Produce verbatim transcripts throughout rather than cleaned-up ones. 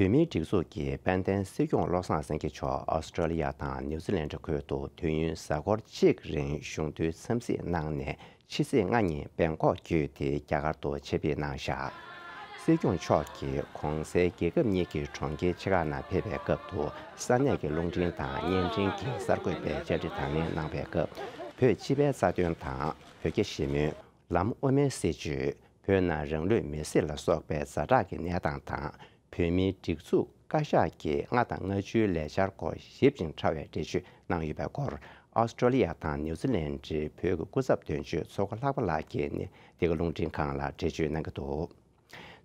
བོད་མིའི་སྒྲིག་འཛུགས་ཀྱི་དཔལ་ལྡན་སྲིད་སྐྱོང་བློ་བཟང་སེང་གེ་མཆོག་ཨོ་སི་ཀྲོ་ལི་ཡ་དང་ནིའུ་ཛི་ལན་ཁུལ་དུ་དུས་ཡུན་གཟའ་འཁོར་གཅིག་རིང་གཞུང་འབྲེལ་འཚམས་གཟིགས་གནང་ནས། ཕྱི་ཚེས་ལྔ་ཉིན་བེང་ཀོག་བརྒྱུད་དེ་རྒྱ་གར་དུ་ཆེད་ཕེབས་གནང་བཞག་སྲིད་སྐྱོང་མཆོག་གིས་གོང་གསལ་རྒྱལ་ཁབ་གཉིས་ཀྱི་གྲོང་ཁྱེར་ཆེ་ཁག་ནང་ཕེབས་པའི་སྐབས་དུ་ས་གནས་ཀྱི་རླུང་འཕྲིན་དང་བརྙན་འཕྲིན་གྱི་གསར་འགོད་པའི་བཅར་འདྲི་དང་ལེན་གནང་བའི་སྐབས། བོད་སྤྱི་པའི་རྩ་དོན་དང་བོད་རྒྱ་ཞི་མོལ། ལམ་དབུ་མའི་སྲིད་བྱུས། བོད་ནང་རང་ལུས་མེར་སྲེག་ལ་སོགས་པའི་ཛ་དྲག་གི་གནས་སྟངས་དང་། བོད་མིའི་སྒྲིག་འཛུགས་བཀའ་ཤག་གི་ལྔ་དང་ལྔ་བཅུའི་ལས་འཆར་སྐོར་ཞིབ་ཅིང་ཕྲ་བའི་འགྲེལ་བརྗོད་གནང་ཡོད་པའི་སྐོར། ཨོ་སི་ཀྲོ་ལི་ཡ་དང་ནིའུ་ཛི་ལན་ཌའི་བོད་ཀྱི་སྐུ་ཚབ་དོན་གཅོད་མཚོ་སྒོ་ལྷག་པ་ལགས་ཀྱིས་འདི་ག་རླུང་འཕྲིན་ཁང་ལ་འགྲེལ་བརྗོད་གནང་གི་འདུག་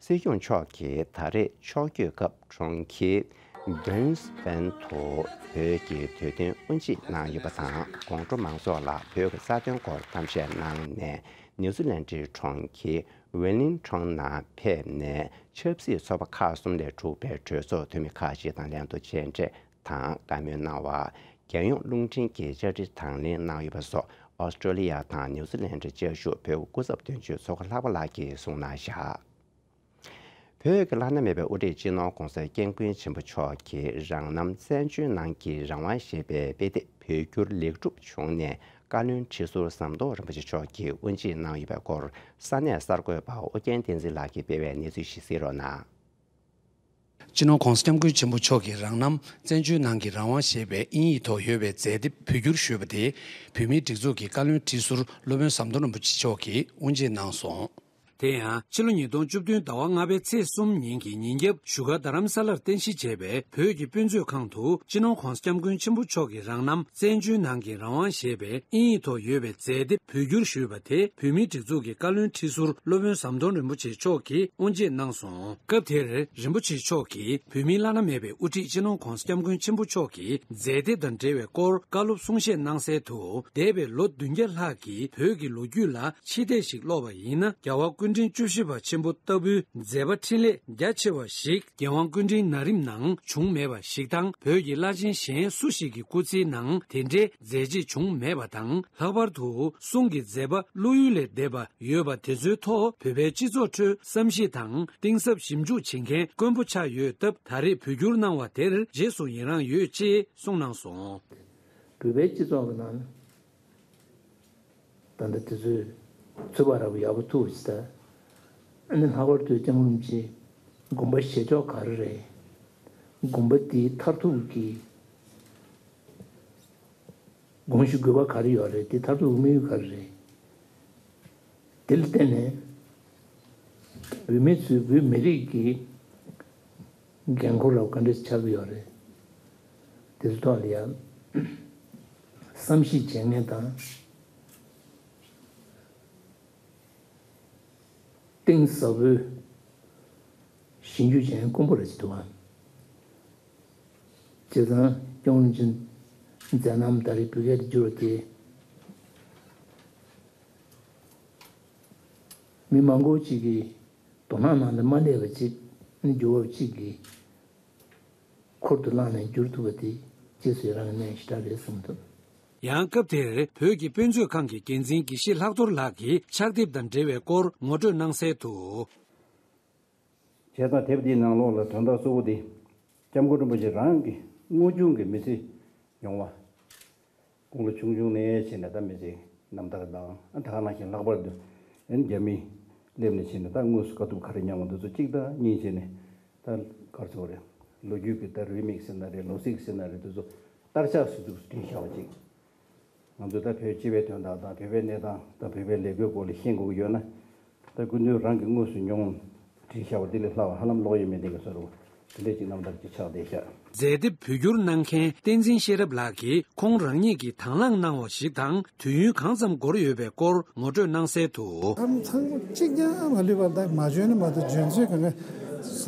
སྲིད་སྐྱོང་མཆོག་གིས་ད་རེས་ཕྱོགས་བསྐྱོད་སྐབས་གྲོང་ཁྱེར་བྷི་རིན་སི་བྷན་དུ་བོད་ཀྱི་དུས་སྟོན་དབུ་འབྱེད་གནང་ཡོད་པ་དང་། དགོང་དྲོ་མང་ཚོགས་ལ་བོད་ཀྱི་རྩ་དོན་སྐོར་གཏམ་བཤད་གནང་ནས། ནིའུ་ཛི་ལན་ཌའི་གྲོང་ཁྱེར་ཝེ་ལིང་ཊོན་ནང་ཕེབས་ནས། ཆབ་སྲིད་ཚོགས་པ་ཁག་གསུམ་ལས་གྲུབ་པའི་གྲོས་ཚོགས་འཐུས་མི་ཁག་ཅིག་དང་ལྷན་དུ་མཇལ་འཕྲད་དང་བཀའ་མོལ་གནང་བ། རྒྱལ་ཡོངས་རླུང་འཕྲིན་གྱི་བཅར་འདྲི་དང་ལེན་གནང་ཡོད་པ་སོགས། ཨོ་སི་ཀྲོ་ལི་ཡ་དང་ནིའུ་ཛི་ལན་ཌའི་བཅའ་བཞུགས་བོད་ཀྱི་སྐུ་ཚབ་དོན་གཅོད་མཚོ་སྒོ་ལྷག་པ་ལགས་ཀྱིས་གསུངས་གནང་བཞག་བོད་ཀྱི་བླ་ན་མེད་པའི་དབུ་ཁྲིད་སྤྱི་ནོར་༧གོང་ས་༧སྐྱབས་མགོན་ཆེན་པོ་མཆོག་གིས་རང་རྣམ་བཙན་བྱོལ་ནང་གི་རང་དབང་ཞེས་པའི་དཔེ་དེབ་བོད་བསྒྱུར་ལེགས་གྲུབ་བྱུང་ནས། བཀའ་བློན་ཁྲི་ཟུར་ཟམ་གདོང་རིན་པོ་ཆེ་མཆོག་གིས་དབུ་འབྱེད་གནང་ཡོད་པའི་སྐོར། ས་གནས་གསར་འགོད་པ་ཨོ་རྒྱན་བསྟན་འཛིན་ལགས་ཀྱིས་སྤེལ་བའི་གནས་ཚུལ་ཞིག་གསན་རོགས་གནང་། སྤྱི་ནོར་༧གོང་ས་༧སྐྱབས་མགོན་ཆེན་པོ་མཆོག་གིས་རང་རྣམ་བཙན་བྱོལ་ནང་གི་རང་དབང་ཞེས་པའི་དབྱིན་ཡིག་ཐོག་ཡོད་པའི་མཛད་དེབ་བོད་བསྒྱུར་ཞུས་པ་དེ། བོད་མིའི་སྒྲིག་འཛུགས་ཀྱི་བཀའ་བློན་ཁྲི་ཟུར་སློབ་དཔོན་ཟམ་གདོང་རིན་པོ་ཆེ་མཆོག་གིས་དབུ་འབྱེད་གནང་སོང་། དེ་ཡང་ཕྱི་ལོ་ཉིས་སྟོང་བཅུ་བདུན་ཟླ་བ་ལྔ་པའི་ཚེས་གསུམ་ཉིན་གྱི་ཉིན་རྒྱབ་བཞུགས་སྒར་རྡ་རམ་ས་ལར་རྟེན་གཞི་བྱས་པའི་བོད་ཀྱི་དཔེ་མཛོད་ཁང་དུ། སྤྱི་ནོར་༧གོང་ས་༧སྐྱབས་མགོན་ཆེན་པོ་མཆོག་གིས་རང་རྣམ་བཙན་བྱོལ་ནང་གི་རང་དབང་ཞེས་པའི་དབྱིན་ཡིག་ཐོག་ཡོད་པའི་མཛད་དེབ་བོད་བསྒྱུར་ཞུས་པ་དེ། བོད་མིའི་སྒྲིག་འཛུགས་ཀྱི་བཀའ་བློན་ཁྲི་ཟུར་སློབ་དཔོན་ཟམ་གདོང་རིན་པོ་ཆེ་མཆོག་གིས་དབུ་འབྱེད་གནང་སོང་། སྐབས་དེར་རིན་པོ་ཆེ་མཆོག་གིས་བོད་མིའི་བླ་ན་མེད་པའི་དབུ་ཁྲིད་སྤྱི་ནོར་༧གོང་ས་༧སྐྱབས་མགོན་ཆེན་པོ་མཆོག་གི་མཛད་དེབ་དང་འབྲེལ་བའི་སྐོར་བཀའ་སློབ་གསུང་བཤད་གནང་གསལ་དུ། འདས་པའི་ལོ་བདུན་བརྒྱ་ལྷག་གི་བོད་ཀྱི་ལོ་རྒྱུས་ལ་ཕྱི་བལྟས་ཤིག་ཀློག་པ་ཡིན་ན། རྒྱལ་བ་སྐུ་ཕྲེང་བཅུ་བཞི་པ་ཆེན་པོ་ལྟ་བུའི་མཛད་པ་འཕྲིན་ལས་རྒྱ་ཆེ་བ་ཞིག་རྒྱལ་དབང་སྐུ་ཕྲེང་ན་རིམ་ནང་བྱུང་མེད་པ་ཞིག་དང་། བོད་ཀྱི་བླ་ཆེན་གཞན་སུ་ཞིག་གི་སྐུ་ཚེའི་ནང་དེ་འདྲའི་མཛད་རྗེས་བྱུང་མེད་པ་དང་། ལྷག་པར་དུ་གསུང་གི་མཛད་པ་བློ་ཡུལ་ལས་འདས་པ་ཡོད་པ་དེ་ཚོའི་ཐོག་བོད་པའི་སྤྱི་ཚོགས་ཁྲོད་བསམ་གཞིག་དང་གཏིང་ཟབ་ཞིབ་འཇུག་བྱེད་མཁན་དཀོན་པོ་ཆགས་ཡོད་སྟབས། ད་རེས་བོད་བསྒྱུར་གནང་བ་དེར་རྗེས་སུ་ཡི་རང་ཡོད་ཅེས་གསུངས་གནང་སོང་། བོད་པའི་སྤྱི་ཚོགས་ཀྱི་ནང་ད་ལྟ་དེ་ཚོའི་ཚོད་དཔག་ར་བ་ཡག་པོ་ཐུག་ཟེར། ཨ་ནི་ལྷག་པར་དུ་སྐྱབས་མགོན་རིན་པོ་ཆེའི་དགོངས་པ་བཞེས་ཕྱོགས་ག་རེ་རེད། དགོངས་པ་དེའི་མཐར་ཐུག་གི་དགོངས་གཞི་དགོས་པ་ག་རེ་ཡོད་རེད། དེ་མཐར་ཐུག་གི་དམིགས་ཡུལ་ག་རེ་རེད། དེ་ལ་བརྟེན་ནས་བོད་མི་ཚོས་བོད་མི་རིགས་ཀྱི་འགན་ཁུར་ར་བ་ག་འདྲས་ཆགས་ཀྱི་ཡོད་རེད། དེ་ཚོའི་ཐོག་ལ་ཡང་བསམ་གཞིག་བྱེད་མཁན་དང་གཏིང་ཟབ་པོའི་ཞིབ་འཇུག་བྱེད་མཁན་དཀོན་པོ་རེད་ཅེས་འདུག་བ། བྱས་ཙང་སྐྱབས་མགོན་རིན་པོ་ཆེའི་མཛད་རྣམ་ད་རེས་བོད་སྐད་དུ་བསྒྱུར་བ་དེ། མི་མང་པོ་ཅིག་གིས་དོ་སྣང་ནང་ལ་མ་སླེབས་པ་ཅིག་ནི་འགྱུར་བ་ཅིག་གི་ཁུར་དུ་བླངས་ནས་བསྒྱུར་ཐུབ་པ་དེ་རྗེས་སུ་ཡི་རང་གི་གནས་ཞེ་དྲག་རེད་བསམ་འདུག། ཡང་སྐབས་དེར་བོད་ཀྱི་དཔེ་མཛོད་ཁང་གི་འགན་འཛིན་དགེ་བཤེས་ལྷག་རྡོར་ལགས་ཀྱིས་ཕྱག་དེབ་དང་འབྲེལ་བའི་སྐོར་ངོ་སྤྲོད་གནང་གསལ་དུ། བྱས་ཙང་དེབ་འདིའི་ནང་ལོགས་ལ་དོན་དག་གཙོ་བོ་འདི་སྐྱབས་མགོན་རིན་པོ་ཆེ་རང་གི་དངོས་བྱུང་གི་མི་ཚེ་མྱོང་བ། དགུང་ལོ་ཆུང་ཆུང་ནས་བྱས་ནས་ད་མི་ཚེའི་རྣམ་ཐར་དང་། ཨ་ད་ག་ནང་བཞིན་ལྷག་པར་དུ་ཨ་ནི་རྒྱ་མིས་སླེབས་ནས་བྱས་ནས་ད་དངོས་སུ་དཀའ་ཐུབ་ག་རེ་མྱངས་པ་འདི་ཚོ་གཅིག་དང་། གཉིས་བྱས་ནས་ད་ག་རེ་ཟེར་དགོས་རེད། ལོ་རྒྱུས་ཀྱི་ད་རུས་མིག་ཟེར་ན་རེད། ལོ་ཚིགས་ཟེར་ན་རེད། འདི་ཚོ་དར་ཆགས་སུ་འདུག་བྲིས་བཞག་པ་ཅིག། ང་ཚོས་ད་བོད་སྤྱི་པའི་དོན་དག་དང་བོད་པའི་གནས་སྟངས་དང་བོད་པའི་ལས་འགུལ་སྐོར་ལ་ཤེས་དགོས་ཀྱི་ཡོད་ན། ད་སྐུ་མདུན་རང་གིས་དངོས་སུ་མྱོང་བྲིས་བཞག་པ་འདི་ལས་ལྷག་པ་ཧ་ལམ་ཀློག་ཡས་མེད་བསྡད་ཀྱི་བཟོ་འདྲ་བོ་དེ་འདྲས་ཅིག་རྣམ་ཐར་ཅིག་ཆགས་བསྡད་ཤག། མཛད་དེབ་བོད་བསྒྱུར་གནང་མཁན་བསྟན་འཛིན་ཤེས་རབ་ལགས་ཀྱིས་ཁོང་རང་ཉིད་ཀྱིས་དང་བླངས་གནང་བ་ཞིག་དང་། དུས་ཡུན་གང་ཙམ་འགོར་ཡོད་པའི་སྐོར་ངོ་སྤྲོད་གནང་གསལ་དུ། ཨ་མ་ཚང་མ་གཅིག་ཀྱང་མ་ལུས་པར་ད་མ་འཇོན་ན་མ་གཏོགས་འཇོན་ཚོད་གང་ག་ས་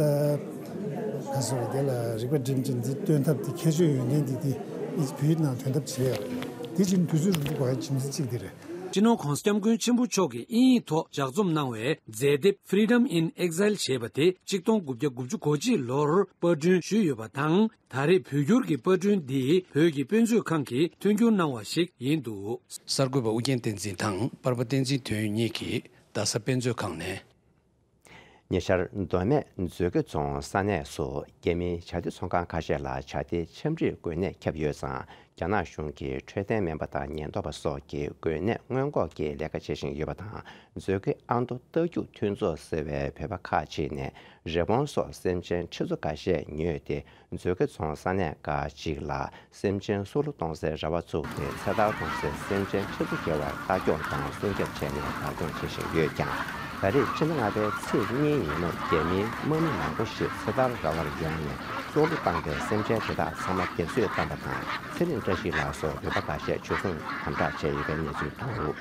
ག་སོ་དེ་ལ་རིག་པ་སྒྲིམ་ཅིང་འདི་སྟོན་ཐབས་དེ་ཁྱད་ཆོས་ཡོན་ཏན་དེ་དེ་བོད་ནང་ཐོན་ཐབས་བྱེད་ཡ། དེ་བཞིན་དུས་ཚོད་རིང་པོ་འགོར་ཡ་རྒྱུ་མཚན་གཅིག་དེ་རེད། སྤྱི་ནོར་༧གོང་ས་༧སྐྱབས་མགོན་ཆེན་པོ་མཆོག་གིས་དབྱིན་ཡིག་ཐོག་ལྗགས་རྩོམ་གནང་བའི་མཛད་དེབ་Freedom in Exile ཞེས་པ་དེ་གཅིག་སྟོང་དགུ་བརྒྱ་དགུ་བཅུ་གོ་གཅིག་ལོར་པར་སྐྲུན་ཞུས་ཡོད་པ་དང་། ད་རེས་བོད་བསྒྱུར་གྱི་པར་སྐྲུན་འདི་བོད་ཀྱི་དཔེ་མཛོད་ཁང་གིས་མཐུན་འགྱུར་གནང་བ་ཞིག་ཡིན་འདུག། གསར་འགོད་པ་ཨུ་རྒྱན་བསྟན་འཛིན་དང་པར་པ་བསྟན་འཛིན་དོན་ཡོད་གཉིས་ཀྱིས་རྡ་ས་དཔེ་མཛོད་ཁང་ནས། ཉེ་ཆར་མདོ་སྨད་མཛོད་དགེ་རྫོང་ས་གནས་སུ་རྒྱ་མིའི་བྱ་དེ་ཚོང་ཁང་ཁ་ཤས་ལ་བྱ་དེའི་ཆམ་རིགས་འགོས་ནད་ཁྱབ་ཡོད་ཙང་། རྒྱ་ནག་གཞུང་གིས་འཕྲོད་བསྟེན་སྨན་པ་དང་ཉེན་རྟོག་པ་སོགས་ཀྱིས་འགོས་ནད་སྔོན་འགོག་གི་ལས་ཀ་བྱེད་བཞིན་ཡོད་པ་དང་། མཛོད་དགེ་ཨ་མདོ་རྟ་རྒྱུག་མཐུན་ཚོགས་ཟེར་བའི་བོད་པ་ཁག་ཅིག་ནས་རི་བོང་སོགས་སེམས་ཅན་ཁྲི་ཚོ་འགའ་ཤས་ཉོས་ཏེ། མཛོད་དགེ་རྫོང་ས་གནས་འགའ་ཅིག་ལ་སེམས་ཅན་སྲོག་བླུ་གཏོང་སའི་ར་བ་བཙུགས་ཏེ། ཚེ་ཐར་གཏོང་སའི་སེམས་ཅན་ཁྲི་ཚོ་བརྒལ་བར་ལྟ་སྐྱོང་དང་སྲུང་སྐྱོབ་བྱས་ནས་བདག་སྐྱོང་བྱེད་བཞིན་ཡོད་ཀྱང་། ད་རེས་ཕྱི་ཟླ་ལྔ་པའི་ཚེས་གཉིས་ཉིན་མོར་རྒྱ་མིའི་དམག་མི་མང་པོ་ཞིག་ཚེ་ཐར་ར་བར་ཡོང་ནས་སྲོག་བླུ་བཏང་པའི་སེམས་ཅན་དེ་དག་ཚང་མ་སྡེབ་གསོད་བཏང་པ་དང་། ཚེ་རིང་བཀྲ་ཤིས་ལགས་སོགས་བོད་པ་འགའ་ཤས་འཇུ་བཟུང་དམ་དྲག་བྱས་ཡོད་པའི་གནས་ཚུལ་འདུག་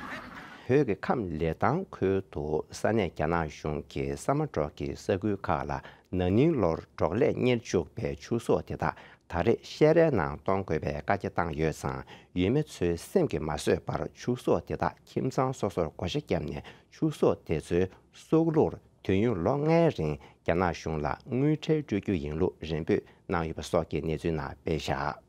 བོད་ཀྱི་ཁམས་ལི་ཐང་ཁུལ་དུ་ས་གནས་རྒྱ་ནག་གཞུང་གིས་ས་མ་འབྲོག་གི་ས་ཁུལ་ཁག་ལ་ན་ནིང་ལོར་འབྲོག་ལས་གཉེར་བཅུག་པའི་ཕྱུགས་ཟོག་དེ་དག་ད་རེས་བཤས་རའི་ནང་གཏོང་དགོས་པའི་བཀའ་རྒྱ་བཏང་ཡོད་ཙང་། ཡུལ་མི་ཚོའི་སེམས་ཀྱིས་མ་བཟོད་པར་ཕྱུགས་ཟོག་དེ་དག་ཁྱིམ་ཚང་སོ་སོར་བགོ་བཤའ་བརྒྱབ་ནས། ཕྱུགས་ཟོག་དེ་ཚོའི་སྲོག་བླུར་དུས་ཡུན་ལོ་ལྔའི་རིང་རྒྱ་ནག་གཞུང་ལ་དངུལ་ཁྲལ་སྤྲོད་རྒྱུ་ཡིན་ལུགས་རེ་འབོད་གནང་ཡོད་པ་སོགས་ཀྱི་གནས་ཚུལ་ནང་སྤེལ་བཞག་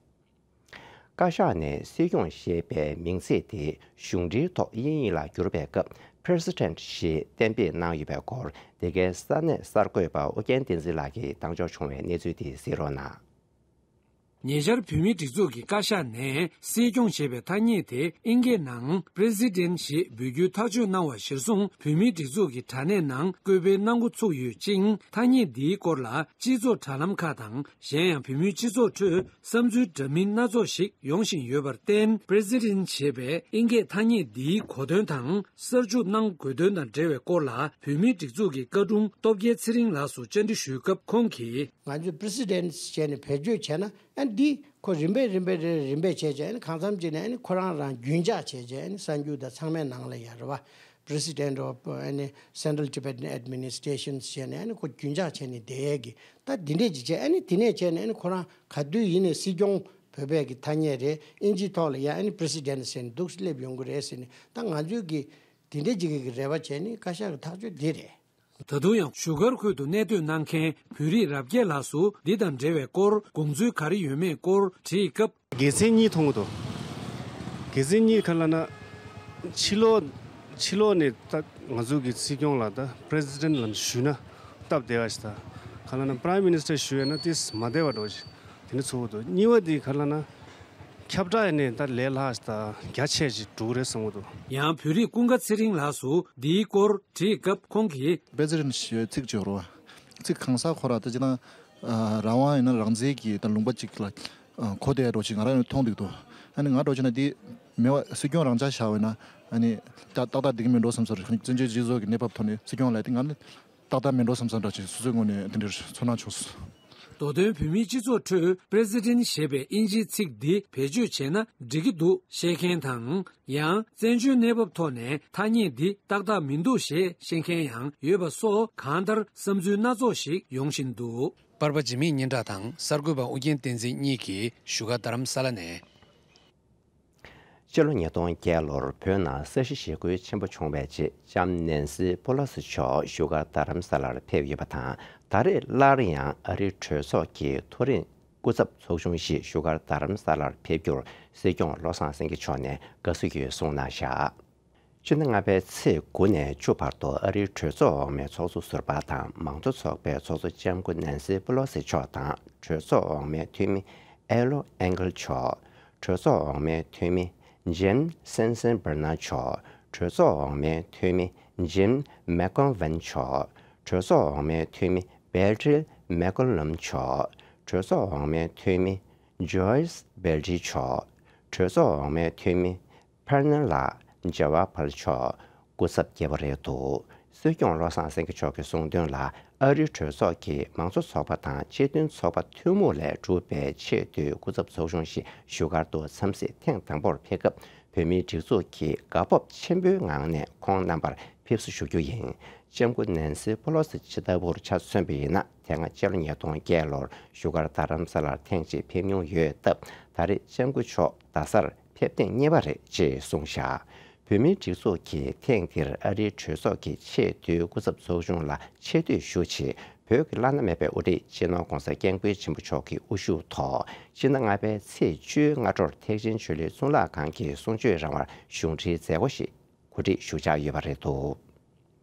བཀའ་ཤག་ནས་སྲིད་སྐྱོང་ཞེས་པའི་མིང་ཚིག་དེ་གཞུང་འབྲེལ་ཐོག་དབྱིན་ཡིག་ལ་བསྒྱུར་བའི་སྐབས། President ཞེས་གཏན་འབེབས་གནང་ཡོད་པའི་སྐོར། འདི་གའི་ས་གནས་གསར་འགོད་པ་ཨོ་རྒྱན་བསྟན་འཛིན་ལགས་ཀྱིས་བཏང་འབྱོར་བྱུང་བའི་གནས་ཚུལ་དེ་གཟིགས་རོགས་གནང་། ཉེ་ཆར་བོད་མིའི་སྒྲིག་འཛུགས་ཀྱི་བཀའ་ཤག་ནས་སྲིད་སྐྱོང་ཞེས་པའི་ཐ་སྙད་དེ་ཨིན་སྐད་ནང་President ཞེས་འབོད་རྒྱུའི་ཐག་གཅོད་གནང་བ་གཞིར་བཟུང་། བོད་མིའི་སྒྲིག་འཛུགས་ཀྱི་དྲ་གནས་ནང་བཀོད་སྤེལ་གནང་འགོ་ཚུགས་ཡོད་ཅིང་། ཐ་སྙད་འདིའི་སྐོར་ལ་སྤྱི་ཚོགས་དྲ་ལམ་ཁག་དང་། གཞན་ཡང་བོད་མིའི་སྤྱི་ཚོགས་ཁྲོད་བསམ་ཚུལ་འདྲ་མིན་སྣ་ཚོགས་ཤིག་ཡོང་བཞིན་ཡོད་པར་བརྟེན། President ཞེས་པའི་ཨིན་སྐད་ཐ་སྙད་འདིའི་གོ་དོན་དང་། གསར་འཇུག་གནང་དགོས་དོན་དང་འབྲེལ་བའི་སྐོར་ལ། བོད་མིའི་སྒྲིག་འཛུགས་ཀྱི་བཀའ་དྲུང་སྟོབས་རྒྱལ་ཚེ་རིང་ལགས་སུ་བཅར་འདྲི་ཞུས་སྐབས། ཁོང་གིས། ང་ཚོས་President ཟེར་ནས་བེད་སྤྱོད་བྱས་ན། ཨ་ནི་འདི་ཁོ་རིམ་པས་རིམ་པས་རེ་རེ་རིམ་པས་བྱས་བྱས། ཨ་ནི་གང་འཚམ་ཅིག་ནས་ཨ་ནི་ཁོ་རང་རང་རྒྱུན་འཇགས་བྱས་བྱས། ཨ་ནི་གསར་འགྱུར་དང་ཚང་མའི་ནང་ལ་ཡ་རེད་བ། President of ཨ་ནི་Central Tibetan Administration ཟེར་ནས། ཨ་ནི་ཁོ་རྒྱུན་འཇགས་བྱས་ནས་བསྡད་ཡས་ཀྱི། ད་འདི་འདྲས་ཅིག་བྱས། ཨ་ནི་དེ་ནས་བྱས་ནས་ཨ་ནི་ཁོ་རང་ག་དུས་ཡིན་ནའི་སྲིད་སྐྱོང་བོད་པའི་གི་ཐ་སྙད་རེད། ཨིན་ཇིའི་ཐོག་ལ་ཡ་ཨ་ནི་President ཟེར་ནས་འདུག་སླེབས་ཡོང་གི་རེད་ཟེར་ནས། ད་ང་ཚོའི་གི་དེ་འདྲས་ཅིག་གི་རེ་བ་བྱས་ནས་བཀའ་ཤག་གི་ཐག་གཅོད་འདི་རེད། ད་དུང་ཡང་བཞུགས་སྒར་ཁུལ་དུ་གནས་སྡོད་གནང་མཁན་བོད་རིགས་རབ་རྒྱས་ལགས་སུ་འདི་དང་འབྲེལ་བའི་སྐོར་དགོངས་ཚུལ་ག་རེ་ཡོད་མེད་སྐོར་དྲིས་སྐབས། དགེ་མཚན་གཉིས་མཐོང་གི་འདུག་དགེ་མཚན་གཉིས་ག་ལབ་ན། ཕྱི་ལོགས་ཕྱི་ལོགས་ནས་ད་ང་ཚོ་གི་སྲིད་སྐྱོང་ལ་ད་President ལབ་ཞུས་ན་སྟབས་བདེ་བ་ཞིག་ད་ག་ལབ་ན་Prime Minister ཞུས་ཡོད་ན་ཏིས་མ་བདེ་བ་འགྲོ་ཞིག་དེ་ནི་ཚོར་གི་འདུག་གཉིས་པ་དེ་ག་ལབ་ན། ཁྱབ་བསྒྲགས་ནས་ད་ལས་སླ་ཞིག་དང་རྒྱ་ཆེ་ཞིག་འགྲོ་གི་རེད་བསམ་གི་འདུག་ཡང་བོད་རིགས་ཀུན་དགའ་ཚེ་རིང་ལགས་སུ་འདིའི་སྐོར་དྲིས་སྐབས། ཁོང་གིས། President ཞེས་ཚིག་བརྗོད་རོགས། ཚིག་གང་ཟག་ཁོ་རང་ད་ཅི་ན་རང་དབང་ཡིན་ན་རང་བཙན་གྱི་ད་ལུང་པ་ཅིག་ལ་གོ་བསྡད་འགྲོ་ཅིག་ང་རང་ཡང་མཐོང་འདུག་འདུག་ཨ་ནི་ང་འགྲོ་ཅིག་ན་འདི་མེད་པ་སྲིད་སྐྱོང་རང་འཇགས་བཞག་པ་ཡིན་ན། ཨ་ནི་ཏག་ཏག་འགྲིག་གི་མིན་འགྲོ་བསམ་སོང་། བཙན་བྱོལ་སྤྱི་ཚོགས་ཀྱི་གནས་བབ་ཐོག་ནས་སྲིད་སྐྱོང་ལས་དེ་ང་ནི། ཏག་ཏག་མེད་འགྲོ་བསམ་བསམ་འདྲ་ཅིག་སོ་སོའི་ངོས་ནས་དེ་འདྲའི་ཚོར་སྣང་བྱུང་སོང་། མདོ་དོན་བོད་མིའི་སྤྱི་ཚོགས་ཁྲོད་President ཞེས་པའི་ཨིན་ཇིའི་ཚིག་འདི་བེད་སྤྱོད་བྱས་ན་འགྲིག་གི་འདུག་བཤད་མཁན་དང་། ཡང་བཙན་བྱོལ་གནས་བབ་ཐོག་ནས་ཐ་སྙད་འདི་ཏག་ཏག་མི་འདུག་ཞེས་བཤད་མཁན་ཡང་ཡོད་པ་སོགས་གང་ལྟར་བསམ་ཚུལ་སྣ་ཚོགས་ཤིག་ཡོང་བཞིན་འདུག་པར་པ་འཇིགས་མེད་སྙན་གྲགས་དང་གསར་འགོད་པ་ཨུ་རྒྱན་བསྟན་འཛིན་གཉིས་ཀྱིས་བཞུགས་སྒར་རྡ་རམ་ས་ལ་ནས། སྤྱི་ལོ་ཉིས་སྟོང་བརྒྱད་ལོར་བོད་ནང་ས་གཞི་ཞི་རྒོལ་ཆེན་པོ་བྱུང་བའི་རྗེས། ལྕམ་ནན་སི་པོ་ལོ་སི་མཆོག་བཞུགས་སྒར་རྡ་རམ་ས་ལར་ཕེབས་ཡོད་པ་དང་། ད་རེས་སླར་ཡང་ཨ་རིའི་གྲོས་ཚོགས་ཀྱི་མཐོ་རིམ་སྐུ་ཚབ་ཚོགས་ཆུང་ཞིག་བཞུགས་སྒར་རྡ་རམ་ས་ལར་ཕེབས་རྒྱུར་སྲིད་སྐྱོང་བློ་བཟང་སེང་གེ་མཆོག་ནས་དགའ་བསུ་ཡོད་གསུངས་གནང་བཞག་ཕྱི་ཟླ་ལྔ་པའི་ཚེས་དགུ་ནས་བཅུ་བར་དུ་ཨ་རིའི་གྲོས་ཚོགས་འོག་མའི་ཚོགས་གཙོ་ཟུར་པ་དང་མང་གཙོ་ཚོགས་པའི་ཚོགས་གཙོ་ལྕམ་སྐུ་ནན་སི་པེ་ལོ་སི་མཆོག་དང་། གྲོས་ཚོགས་འོག་མའི་འཐུས་མི་ཨེ་ལོ་ཨེང་གལ་མཆོག་གྲོས་ཚོགས་འོག་མའི་འཐུས་མི་ཇིམ་སེན་སན་བར་ན་མཆོག་གྲོས་ཚོགས་འོག་མའི་འཐུས་མི་ཇིམ་མེག་གོན་ཝན་མཆོག་གྲོས་ཚོགས་འོག་མའི་འཐུས་མི་བེ་ཏྲིལ་མེག་གོ་ལམ་མཆོག་གྲོས་ཚོགས་འོག་མའི་འཐུས་མི་ཇོ་ཡིས་བེལ་ཏི་མཆོག་གྲོས་ཚོགས་འོག་མའི་འཐུས་མི་ཕར་ནན་ལགས་ཇ་ཝ་ཕལ་མཆོག་སྐུ་ཚབ་བརྒྱབ་པ་རེད་འདུག་སྲིད་སྐྱོང་བློ་བཟང་སེང་གེ་མཆོག་གིས་གསུངས་དོན་ལ། ཨ་རིའི་གྲོས་ཚོགས་ཀྱི་མང་གཙོ་ཚོགས་པ་དང་སྤྱི་མཐུན་ཚོགས་པ་ཐུན་མོང་ལས་གྲུབ་པའི་ཆེས་མཐོའི་སྐུ་ཚབ་ཚོགས་ཆུང་ཞིག་བཞུགས་སྒར་དུ་འཚམས་གཟིགས་ཐེངས་དང་པོར་ཕེབས་སྐབས། བོད་མིའི་སྒྲིག་འཛུགས་ཀྱིས་དགའ་སྤོབས་ཆེན་པོའི་ངང་ནས་ཁོང་རྣམ་པར་ཕེབས་བསུ་ཞུ་རྒྱུ་ཡིན། ལྕམ་སྐུ་ནན་སི་པེ་ལོ་སི་ཇི་ལྟ་བུར་ཆ་མཚོན་པ་ཡིན་ན། དེ་སྔ་སྤྱི་ལོ་ཉིས་སྟོང་བརྒྱད་ལོར་བཞུགས་སྒར་རྡ་རམ་ས་ལར་ཐེངས་གཅིག་ཕེབས་མྱོང་ཡོད་སྟབས། ད་རེས་ལྕམ་སྐུ་མཆོག་རྡ་སར་ཕེབས་ཐེངས་གཉིས་པ་རེད་ཅེས་གསུངས་བཞག་བོད་མིའི་སྒྲིག་འཛུགས་ཀྱིས་ཐེངས་འདིར་ཨ་རིའི་གྲོས་ཚོགས་ཀྱི་ཆེས་མཐོའི་སྐུ་ཚབ་ཚོགས་ཆུང་ལ་ཆེ་བསྟོད་ཞུ་ཆེད། བོད་ཀྱི་བླ་ན་མེད་པའི་དབུ་ཁྲིད་སྤྱི་ནོར་༧གོང་ས་༧སྐྱབས་མགོན་ཆེན་པོ་མཆོག་གི་དབུ་བཞུགས་ཐོག་ཕྱི་ཟླ་ལྔ་པའི་ཚེས་བཅུའི་སྔ་དྲོར་ཐེག་ཆེན་ཆོས་གླིང་གཙུག་ལག་ཁང་གི་གསུང་ཆོས་རང་དབར་གཞུང་འབྲེལ་མཛད་སྒོ་ཞིག་གོ་སྒྲིག་ཞུ་འཆར་ཡོད་པ་རེད་འདུག་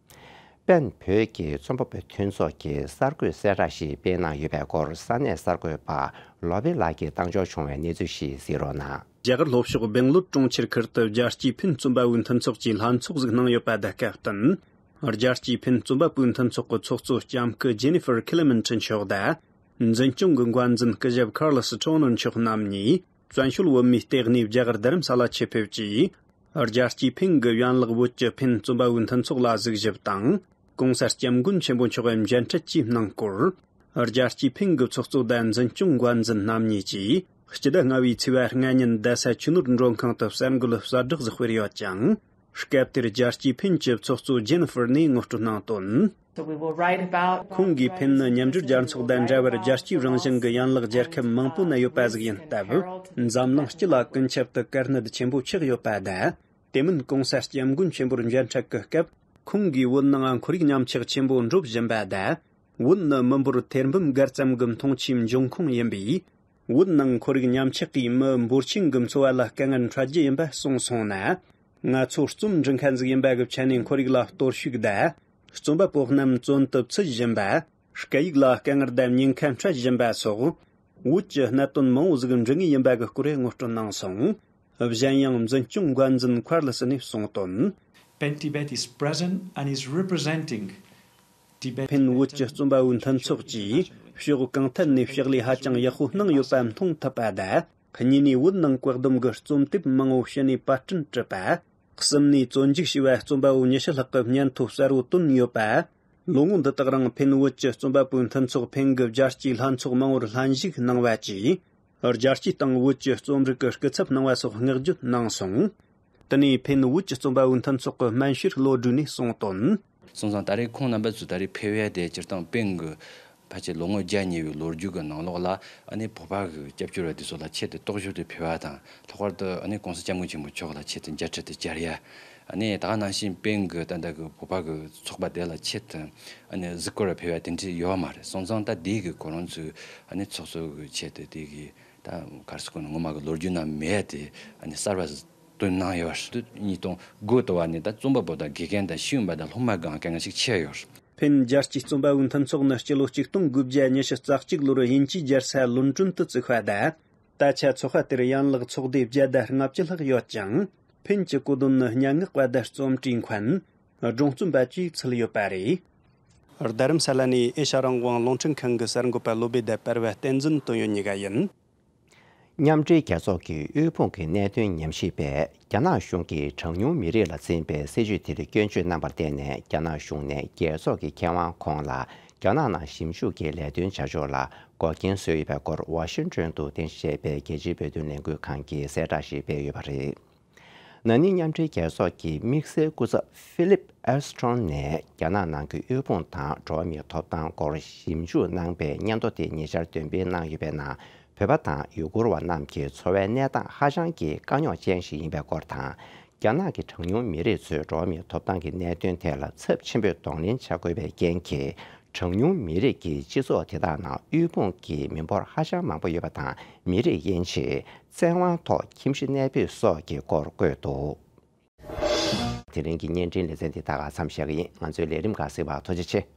པེན་བོད་ཀྱི་རྩོམ་པ་པོའི་མཐུན་ཚོགས་ཀྱིས་གསར་འགོད་གསལ་བསྒྲགས་ཤིག་སྤེལ་གནང་ཡོད་པའི་སྐོར་ས་གནས་གསར་འགོད་པ་ལོ་པི་ལགས་ཀྱིས་བཏང་འབྱོར་བྱུང་བའི་གནས་ཚུལ་ཞིག་གཟིགས་རོགས་གནང་། རྒྱ་གར་ལྷོ་ཕྱོགས་སྦེང་ལོར་གྲོང་ཁྱེར་ཁུལ་དུ་རྒྱལ་སྤྱིའི་ཕིན་རྩོམ་པ་པོའི་མཐུན་ཚོགས་ཀྱིས་ལྷན་ཚོགས་ཤིག་གནང་ཡོད་པ་དང་སྐབས་བསྟུན། རྒྱལ་སྤྱིའི་ཕིན་རྩོམ་པ་པོའི་མཐུན་ཚོགས་ཀྱི་ཚོགས་གཙོ་ལྕམ་སྐུ་ཇེ་ནི་ཧྥར་ཁི་ལེ་མིན་ཁྲིན་མཆོག་དང་། འཛིན་སྐྱོང་གི་འགན་འཛིན་སྐུ་ཞབས་ཁར་ལོ་སི་ཁྲོ་ནོར་མཆོག་རྣམ་གཉིས། བཙན་བྱོལ་བོད་མིའི་ལྟེ་གནས་རྒྱ་གར་རྡ་རམ་ས་ལ་ཆེད་ཕེབས་ཀྱིས། རྒྱལ་སྤྱིའི་ཕིན་གྱི་ཡན་ལག་བོད་ཀྱི་ཕིན་རྩོམ་པ་པོའི་མཐུན་ཚོགས་ལ་གཟིགས་ཞིབ་དང་། ྋགོང་ས་ྋསྐྱབས་མགོན་ཆེན་པོ་མཆོག་གི་མཇལ་འཕྲད་བཅས་གནང་སྐོར། རྒྱལ་སྤྱིའི་ཕིན་གྱི་ཚོགས་གཙོ་དང་འཛིན་སྐྱོང་འགན་འཛིན་རྣམ་གཉིས་ཀྱིས་སྤྱི་ཟླ་ལྔ་པའི་ཚེས་པ་ལྔ་ཉིན་རྡ་ས་ཆུ་ནོར་མགྲོན་ཁང་དུ་གསར་འགོད་གསལ་བསྒྲགས་ཤིག་སྤེལ་ཡོད་ཅིང་། སྐབས་དེར་རྒྱལ་སྤྱིའི་ཕིན་གྱི་ཚོགས་གཙོ་ཇེ་ནི་ཧྥར་ནས་ངོ་སྤྲོད་གནང་དོན། ཁོང་གིས་ཕིན་ནི་མཉམ་འབྲེལ་རྒྱལ་ཚོགས་དང་འདྲ་བར་རྒྱལ་སྤྱིའི་རང་བཞིན་གྱི་ཡན་ལག་རྒྱལ་ཁབ་མང་པོ་ན་ཡོད་པ་ཞིག་ཡིན་སྟབས། འཛམ་གླིང་སྤྱི་ལ་ཀུན་ཁྱབ་ཏུ་དཀའ་གནད་ཆེན་པོ་ཆགས་ཡོད་པ་དང་། དེ་མིན་ྋགོང་ས་ྋསྐྱབས་མགོན་ཆེན་པོར་མཇལ་འཕྲད་ཀྱི་སྐབས། ཁོང་གིས་བོད་ནང་ཁོར་ཡུག་ཉམས་ཆག་ཆེན་པོ་འགྲོ་བཞིན་པ་དང་། བོད་ནི་མི་འབོར་ཐེར་འབུམ་བརྒལ་ཙམ་གྱི་མཐོང་ཆེན་འབྱུང་ཁུངས་ཡིན་པས། བོད་ནང་ཁོར་ཡུག་ཉམས་ཆག་གིས་མི་འབོར་ཆེན་གྱི་འཚོ་བ་ལ་དཀའ་ངལ་འཕྲད་རྒྱུ་ཡིན་པ་གསུངས་སོང་ན། ང་ཚོ་རྩོམ་འབྲི་མཁན་ཞིག་ཡིན་པ་གི་ཆ་ནས་ཁོར་ཡུག་ལ་གཏོར་བཤིག་དང་། རྩོམ་པ་པོ་རྣམས་བཙོན་དུ་ཚུད་བཞིན་པ། སྐད་ཡིག་ལ་དཀའ་ངལ་དང་ཉེན་ཁ་འཕྲད་བཞིན་པ་སོགས། བོད་ཀྱི་གནད་དོན་མང་བོ་ཞིག་འབྲི་ངེས་ཡིན་པ་གི་སྐོར་ངོ་སྤྲོད་གནང་སོང་། གཞན་ཡང་འཛིན་སྐྱོང་འགན་འཛིན་ཁར་ལི་སི་ནས་གསུངས་དོན། Pen Tibet is present and is representing Tibet. ཕིན་བོད་ཀྱི་རྩོམ་པ་པོའི་མཐུན་ཚོགས་ཀྱིས་ཕྱོགས་གང་ཐད་ནས་ཕྱག་ལས་ཧ་ཅང་ཡག་པོ་གནང་ཡོད་པ་མཐོང་ཐུབ་པ་དང་། གཉིས་ནས་བོད་ནང་བཀག་སྡོམ་གྱི་རྩོམ་དེབ་མང་བོ་ཕྱི་ནས་པར་སྐྲུན་བྲིས་པ། གསུམ་ནས་བཙོན་འཇུག་བྱས་པ་རྩོམ་པ་པོ་ཉི་ཤུ་ལྷག་གི་སྙན་ཐོ་གསལ་བོ་བཏོན་ཡོད་པ། ལོ་ངོ་འདི་དག་རིང་ཕིན་བོད་ཀྱི་རྩོམ་པ་པོའི་མཐུན་ཚོགས་ཕིན་གྱི་རྒྱལ་སྤྱིའི་ལྷན་ཚོགས་མང་བོར་ལྷན་ཞུགས་གནང་བ་བཅས། རྒྱལ་སྤྱིའི་སྟེང་བོད་ཀྱི་རྩོམ་རིག་གི་སྐུ་ཚབ་གནང་བ་སོགས་བསྔགས་བརྗོད་གནང་སོང་། དེ་ནས་ཕིན་བོད་ཀྱི་རྩོམ་པ་པོའི་མཐུན་ཚོགས་ཀྱི་སྨན་ཤེར་བློ་གྲོས་ནས་གསུངས་དོན། སོང་ཙང་ད་རེས་ཁོང་རྣམ་པ་ཚོ་ད་རེས་ཕེབས་ཡ་དེ་སྤྱིར་བཏང་ཕིན་གྱི་ཕལ་ཆེར་ལོ་ངོ་བརྒྱ་ཉེ་བའི་ལོ་རྒྱུས་ཀྱི་ནང་ལོགས་ལ་ཨ་ནི་བོད་པ་གི་སྐྱབས་བཅོལ་བ་དེ་ཚོ་ལ་ཆེད་དུ་རྟོག་ཞིབ་དེ་ཕེབས་པ་དང་། ལྷག་པར་དུ་ཨ་ནི་ྋགོང་ས་ྋསྐྱབས་མགོན་ཆེན་པོ་མཆོག་ལ་ཆེད་དུ་མཇལ་འཕྲད་དེ་བཅར་ཡ། ཨ་ནི་ད་ག་ནང་བཞིན་ཕིན་གྱི་ད་ལྟ་གི་བོད་པ་གི་ཚོགས་པ་དེ་ལ་ཆེད་དུ་ཨ་ནི་གཟིགས་སྐོར་བ་ཕེབས་པ་དེ་འདྲ་ཡོད་མ་རེད། སོང་ཙང་ད་དེ་གི་ཁོ་རང་ཚོའི་ཨ་ནི་ཚོགས་གཙོ་གི་ཆེད་དུ་དེ་གི་ད་ག་རེ་ཟེར་དགོས་ན་ངོ་མ་གི་ལོ་རྒྱུས་ནང་མེད་དེ་ཨ་ནི་གསར་པ་བཏོན་གནང་ཡོད་རེད། ཉིས་སྟོང་དགུ་དུ་བ་ནས་ད་རྩོམ་པ་པོ་དང་དགེ་རྒན་དང་ཤེས་ཡོན་པ་དང་སློབ་མ་གང་དཀའ་ངལ་ཞིག་ཆེ་ཡོད་རེད། ཕིན་རྒྱལ་སྤྱིའི་རྩོམ་པ་པོའི་མཐུན་ཚོགས་ནི་སྤྱི་ལོ་ཆིག་སྟོང་དགུ་བརྒྱ་ཉི་ཤུ་རྩ་གཅིག་ལོར་དབྱིན་ཇིའི་རྒྱལ་ས་ལོན་ཀྲོན་དུ་བཙུགས་པ་དང་། ད་ཆ་ཚོགས་པ་དེར་ཡན་ལག་ཚོགས་སྡེ་བརྒྱ་དང་ལྔ་བཅུ་ལྷག་ཡོད་ཅིང་། ཕིན་གྱི་གོ་དོན་ནི་སྙན་ངག་པ་དང་རྩོམ་བྲིས་མཁན། སྒྲུང་རྩོམ་པ་བཅས་ཚུད་ཡོད་པ་རེད། རྡ་རམ་ས་ལ་ནས་ཨེ་ཤ་རང་དབང་རླུང་འཕྲིན་ཁང་གི་གསར་འགོད་པ་བློ་བྷེ་དང་པར་བ་བསྟན་འཛིན་དོན་ཡོད་གཉིས་ཀ་ཡིན། མཉམ་འབྲེལ་རྒྱལ་ཚོགས་ཀྱི་དབུལ་ཕོངས་ཀྱི་གནད་དོན་ཉམས་ཞིབ་པས་རྒྱ་ནག་གཞུང་གིས་གྲངས་ཉུང་མི་རིགས་ལ་འཛིན་པའི་སྲིད་ཇུས་དེར་སྐྱོན་བརྗོད་གནང་བར་བརྟེན་ནས། རྒྱ་ནག་གཞུང་ནས་རྒྱལ་ཚོགས་ཀྱི་མཁས་དབང་ཁོང་ལ་རྒྱ་ནག་ནང་ཞིབ་འཇུག་གི་ལས་དོན་བྱ་ཕྱོགས་ལ་འགོག་རྐྱེན་བཟོས་ཡོད་པའི་སྐོར་ཝ་ཤིང་ཊོན་དུ་རྟེན་གཞི་བྱས་པའི་རྒྱལ་སྤྱིའི་བོད་དོན་ལས་འགུལ་ཁང་གིས་གསལ་བསྒྲགས་ཤིག་སྤེལ་ཡོད་པ་རེད། ན་ནིང་མཉམ་འབྲེལ་རྒྱལ་ཚོགས་ཀྱི་དམིགས་བསལ་སྐུ་ཚབ་ཧྥི་ལིབ་ཨེལ་སི་ཊོན་ནས་རྒྱ་ནག་ནང་གི་དབུལ་ཕོངས་དང་འགྲོ་བ་མིའི་ཐོབ་ཐང་སྐོར་ཞིབ་འཇུག་གནང་པའི་སྙན་ཐོ་དེ་ཉེ་ཆར་འདོན་སྤེལ་གནང་ཡོད་པའི་ནང་། བོད་པ་དང་ཡུ་གུར་བ་རྣམས་ཀྱི་འཚོ་བའི་གནས་སྟངས་ཧ་ཅང་གི་དཀའ་རྙོག་ཅན་ཞིག་ཡིན་པའི་སྐོར་དང་། རྒྱ་ནག་གི་གྲངས་ཉུང་མི་རིགས་ཚོའི་འགྲོ་བ་མིའི་ཐོབ་ཐང་གི་གནད་དོན་ཐད་ལ་ཚབས་ཆེན་པོས་གདོང་ལེན་བྱ་དགོས་པའི་རྐྱེན་གྱིས། གྲངས་ཉུང་མི་རིགས་ཀྱི་སྤྱི་ཚོགས་དེ་དག་ནང་དབུལ་ཕོངས་ཀྱི་མི་འབོར་ཧ་ཅང་མང་པོ་ཡོད་པ་དང་། མི་རིགས་དབྱེ་འབྱེད། བཙན་དབང་ཐོག་ཁྱིམ་གཞིས་གནས་སྤོས་སོགས་ཀྱི་སྐོར་བཀོད་འདུག་དེ་རིང་གི་བརྙན་འཕྲིན་ལེ་ཚན་འདི་ད་ག་མཚམས་བཞག་གི་ཡིན། ང་ཚོའི་ལས་རིམ་ཁག་གཟིགས་པར་ཐུགས་རྗེ་ཆེ།